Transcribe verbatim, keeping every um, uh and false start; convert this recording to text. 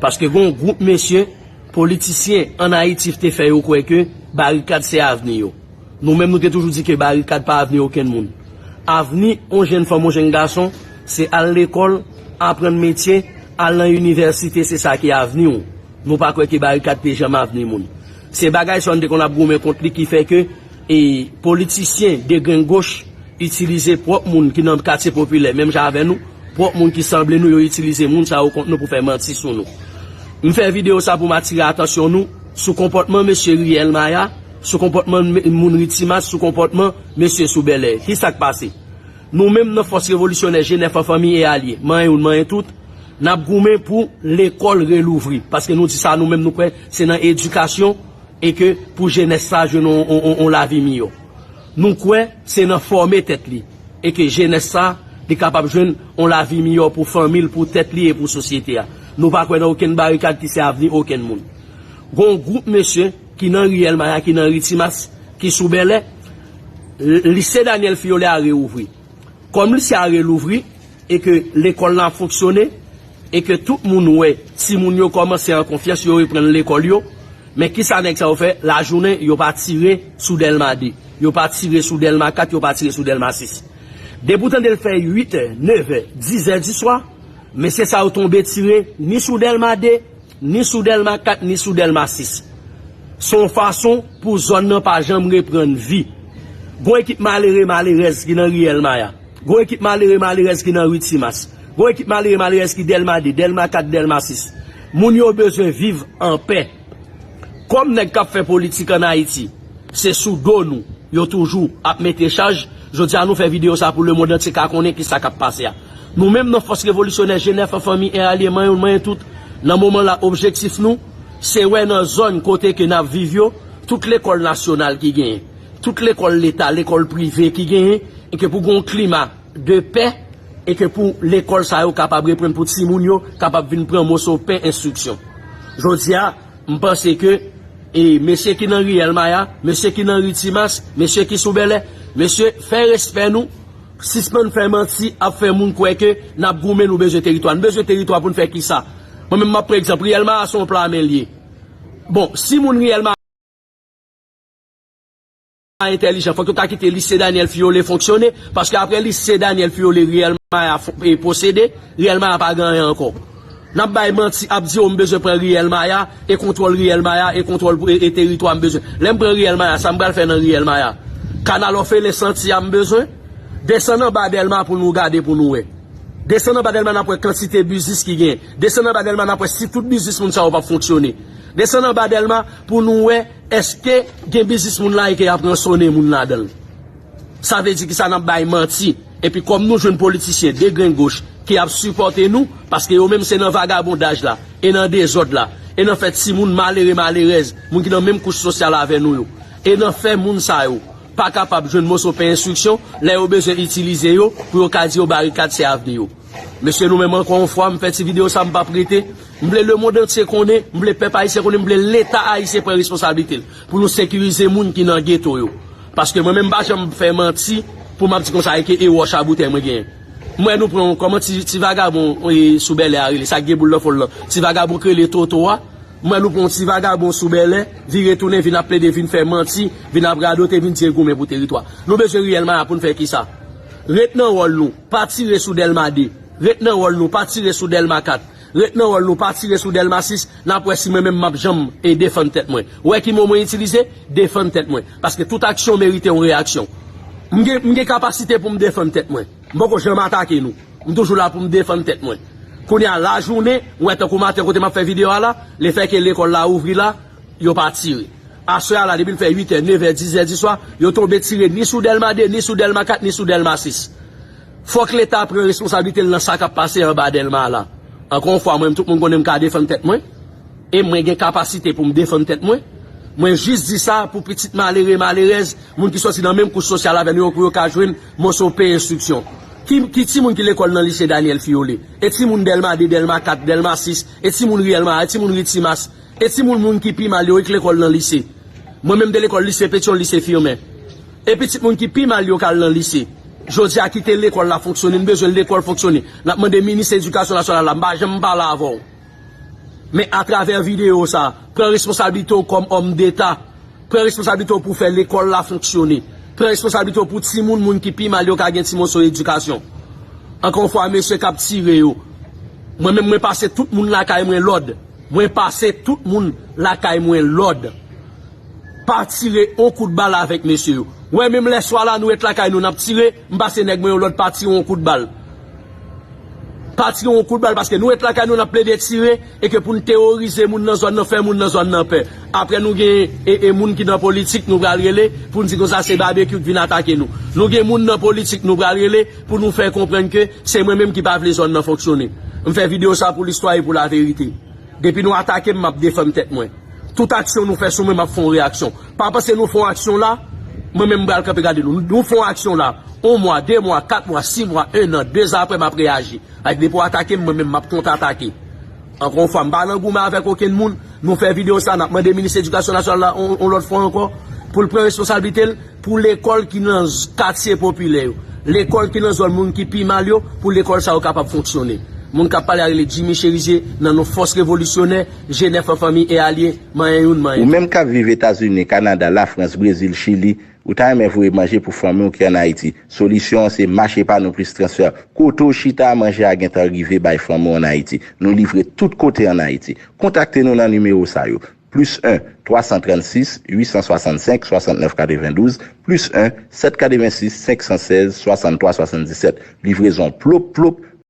Paske gen yon gwoup mesye, politisyen ann Ayiti te fè yo kwè ke barikad se avni yo. Nou menm nou te toujou di ke barikad pa avni okenn moun. Avni yon jenn fanm, yon jenn gason, se al lekòl, aprann metye, al nan inivèsite, se sa ki avni w. Nou pa kwè ke barikad te janm avni moun. Se bagay sa yo n te konn ap goumen kont li ki fè ke e politisyen degrenn goch itilize pwòp moun ki nan katye popilè, menm jan avè nou, pwòp moun ki sanble nou, yo itilize moun sa yo kont nou pou fè manti sou nou. M fè videyo sa pou m atire atansyon nou sou konpòtman mesye Riel Maya, sou konpòtman me- moun Ritimas, sou konpòtman mesye sou Bèlè. Ki sa k pase? Nou menm nan Fòs Revolisyonè G nèf an fanmi e alye, manyen youn, manyen tout, n ap goumen pou lekòl relouvri. Paske nou di sa nou menm nou kwè se nan edikasyon e ke pou jenès sa jwenn yon, yon, yon, yon lavi miyò. Nou kwè se nan fòme tèt li e ke jenès sa li kapab jwenn yon lavi miyò pou fanmi l, pou tèt li e pou sosyete a. Nou pa kwè nan okenn barikad ki se avni okenn moun. Gon gwoup mesye ki nan Riel Maya, ki nan Ritimas, ki sou Bèlè, l- lise Daniel Fiyole a reouvri. Kòm lise a relouvri e ke lekòl la fonksyone e ke tout moun wè timoun yo kòmanse an konfyans, yo reprann lekòl yo, men kisa nèg sa yo fè? Lajounen, yo pa tire sou Dèlma de, yo pa tire sou Dèlma kat, yo pa tire sou Dèlma sis. Depi w tande l fè uit è, nèf è, dis è di swa, mesye sa yo tonbe tire ni sou Dèlma de, ni sou Dèlma kat, ni sou Dèlma sis. Se yon fason pou zòn nan pa janm reprann vi. Gon ekip malere, malerèz ki nan Riel Maya. Gon ekip malere, malerèz ki nan Ritimas. Gon ekip malere, malerèz ki Dèlma de, Dèlma kat, Dèlma sis. Moun yo bezwen viv an pè. Kòm nèg k ap fè politik ann Ayiti, se sou do nou yo toujou ap mete chaj, jodi a nou fè videyo sa pou lemonn antye ka konnen kisa k ap pase a. Nou menm nan Fòs Revolisyonè G nèf an fanmi e alye, manyen youn, manyen tout, nan moman la objektif nou se wè nan zòn kote ke n ap viv yo, tout lekòl nasyonal ki genyen, tout lekòl leta, lekòl prive ki genyen, e ke pou gen yon klima de pè e ke pou lekòl sa yo kapab reprann, pou timoun yo kapab vin pran moso pen enstriksyon. Jodi a, m panse ke e mesye ki nan Riel Maya, mesye ki nan Ritimas, mesye ki sou Bèlè, mesye, fè respè nou, sispann fè manti, ap fè moun kwè ke n ap goumen, nou bezwen teritwa. Nou bezwen teritwa pou n fè kisa? Mwen menm m ap pran egzanp, Riel Maya se yon pla men l ye. Bon, si moun Riel Maya entèlijan, fòk yo ta kite lise Daniel Fiyole fonksyone, paske apre lise Daniel Fiyole, Riel Maya fo- e posede, Riel Maya pa gen anyen ankò. N ap bay manti, ap di, o, m bezwen pran Riel Maya, e kontwòl Riel Maya, e kontwòl e, e teritwa m bezwen. Lè m pran Riel Maya, sa m pral fè nan Riel Maya? Kanal òfelen santi a m bezwen? Desann anba Dèlma pou nou gade, pou nou wè. Desann anba Dèlma, n ap wè kantite biznis ki gen. Desann anba Dèlma, n ap wè si tout biznis moun sa yo p ap fonksyone. Desann anba Dèlma pou nou wè èske gen biznis moun la e ke y ap ransonnen moun ladan l. Sa vle di kisa? N ap bay manti. Epi kòm nou jwenn politisyen degrenn goch ki ap sipòte nou, paske yo menm se nan vagabondaj la, e nan dezòd la, e nan fè timoun malere malerèz, moun ki nan menm kouch sosyal avè nou yo, e nan fè moun sa yo pa kapab jwenn moso pen enstriksyon, lè yo bezwen itilize yo pou yo ka di yo barikad se avni yo. Mesye, nou menm, ankò yon fwa, m fè ti videyo sa, m p ap rete. M vle lemonn antye konnen, m vle pèp ayisyen konnen, m vle Leta ayisyen pran responsablite l pou nou sekirize moun ki nan geto yo. Paske mwen menm, m pa janm fè manti pou m ap di konsa e ke e wòch a boutèy mwen genyen. M wè nou pran yon, kòman ti, ti vagabon e, sou Bèlè a rele, sa k gen boul nan fon l lan, ti vagabon k rele Toto a. M wè nou pran yon ti vagabon sou Bèlè, vire tounen, vin ap plede, vin fè manti, vin ap radote, vin di e goumen pou teritwa. Nou bezwen Riel Maya pou n fè kisa? Ret nan wòl nou, pa tire sou Dèlma de. Ret nan wòl nou, pa tire sou Dèlma kat. Ret nan wòl nou, pa tire sou Dèlma sis. N ap wè si mwen menm m ap janm e defann tèt mwen. Ou wè ki mo mwen itilize? Defann tèt mwen. Paske tout aksyon merite yon reyaksyon. M gen, m gen kapasite pou m defann tèt mwen. M poko janm atake nou. M toujou la pou m defann tèt mwen. Kounye a, lajounen, ou wè tankou maten kote m ap fè videyo a la, lefètke lekòl la ouvri la, yo pa tire. Aswè a la, depi l fè uit è, nèf è, dis è di swa, yo tonbe tire ni sou Dèlma de, ni sou Dèlma kat, ni sou Dèlma sis. Fòk Leta pran responsablite l nan sa k ap pase anba Dèlma a la. Ankò yon fwa, mwen menm, tout moun konnen m ka defann tèt mwen. E mwen gen kapasite pou m defann tèt mwen. Mwen jis di sa pou pitit malere, malerèz, moun ki sòti nan menm kouch sosyal avè nou yo, pou yo ka jwenn moso pen enstriksyon. Ki, ki timoun ki lekòl nan lise Daniel Fiyole? E timoun Dèlma de, Dèlma kat, Dèlma sis? E timoun Riel Maya? E timoun Ritimas? E timoun, moun ki pi mal yo, e k lekòl nan lise? Mwen menm, m te lekòl lise Petyon, lise Fimen. E pitit moun ki pi mal yo k al nan lise. Jodi a, kite lekòl la fonksyone, n bezwen lekòl fonksyone. N ap mande minis edikasyon nasyonal la, m pa janm pale avè w. Men atravè videyo sa, pran responsablite w kòm òm deta. Pran responsablite w pou fè lekòl la fonksyone. Pran responsablite w pou timoun, moun ki pi mal yo ka gen ti moso edikasyon. Ankò yon fwa, mesye k ap tire yo. Mwen menm, mwen pase tout moun lakay mwen lòd. Mwen pase tout moun lakay mwen lòd. Pa tire yon kout bal avèk mesye yo. Wè, menm lè swa la, nou ret lakay nou, n ap tire, m pase nèg mwen yo lòd pa tire yon kout bal. Pa tire yon kout bal, paske nou ret lakay nou, n ap plede tire, e ke pou n teworize moun nan zòn nan, fè moun nan zòn nan pè. Apre nou gen e, e moun ki nan politik, nou pral rele, pou n di konsa se Babekyou k vin atake nou. Nou gen moun nan politik, nou pral rele, pou nou fè konprann ke se mwen menm ki pa vle zòn nan fonksyone. M fè videyo sa pou listwa e pou laverite. Depi nou atake m, m ap defann tèt mwen. Tout aksyon nou fè sou mwen, m ap fè yon reyaksyon. Pa panse nou fè yon aksyon la, mwen menm m pral kanpe gade nou. Nou fè yon aksyon la, yon mwa, de mwa, kat mwa, sis mwa, en an, de zan apre, m ap reyaji. Ak depi w atake m, mwen menm m ap kontratake. Ankò yon fwa, m pa nan goumen avèk okenn moun. Nou fè videyo sa, n ap mande minis edikasyon nasyonal la yon, yon lòt fwa ankò, pou l pran responsablite l, pou lekòl ki nan z-, katye popilè yo, lekòl ki nan zòn moun ki pi mal yo, pou lekòl sa yo kapab fonksyone. Moun k ap pale a rele Jimmy Cherizier, nan non fòs revolisyonè, G nèf an fanmi e alye, manyen youn, manyen. Ou menm k ap viv Etazini, Kanada, Lafrans, Brezil, Chili, ou ta renmen voye manje pou fanmi w ki ann Ayiti. Solisyon an se Mache Pa Nou Plis Transfè. Kote w chita a, manje a gentan rive bay fanmi w ann Ayiti. Nou livre tout kote ann Ayiti. Kontakte nou nan nimewo sa yo: plis en, twa san trannsis, uit san swasannsenk, swasantnèf katrevendouz, plis en, sèt katrevensis, senk san sèz, swasanntwa swasanndisèt. Livrezon plop, plop,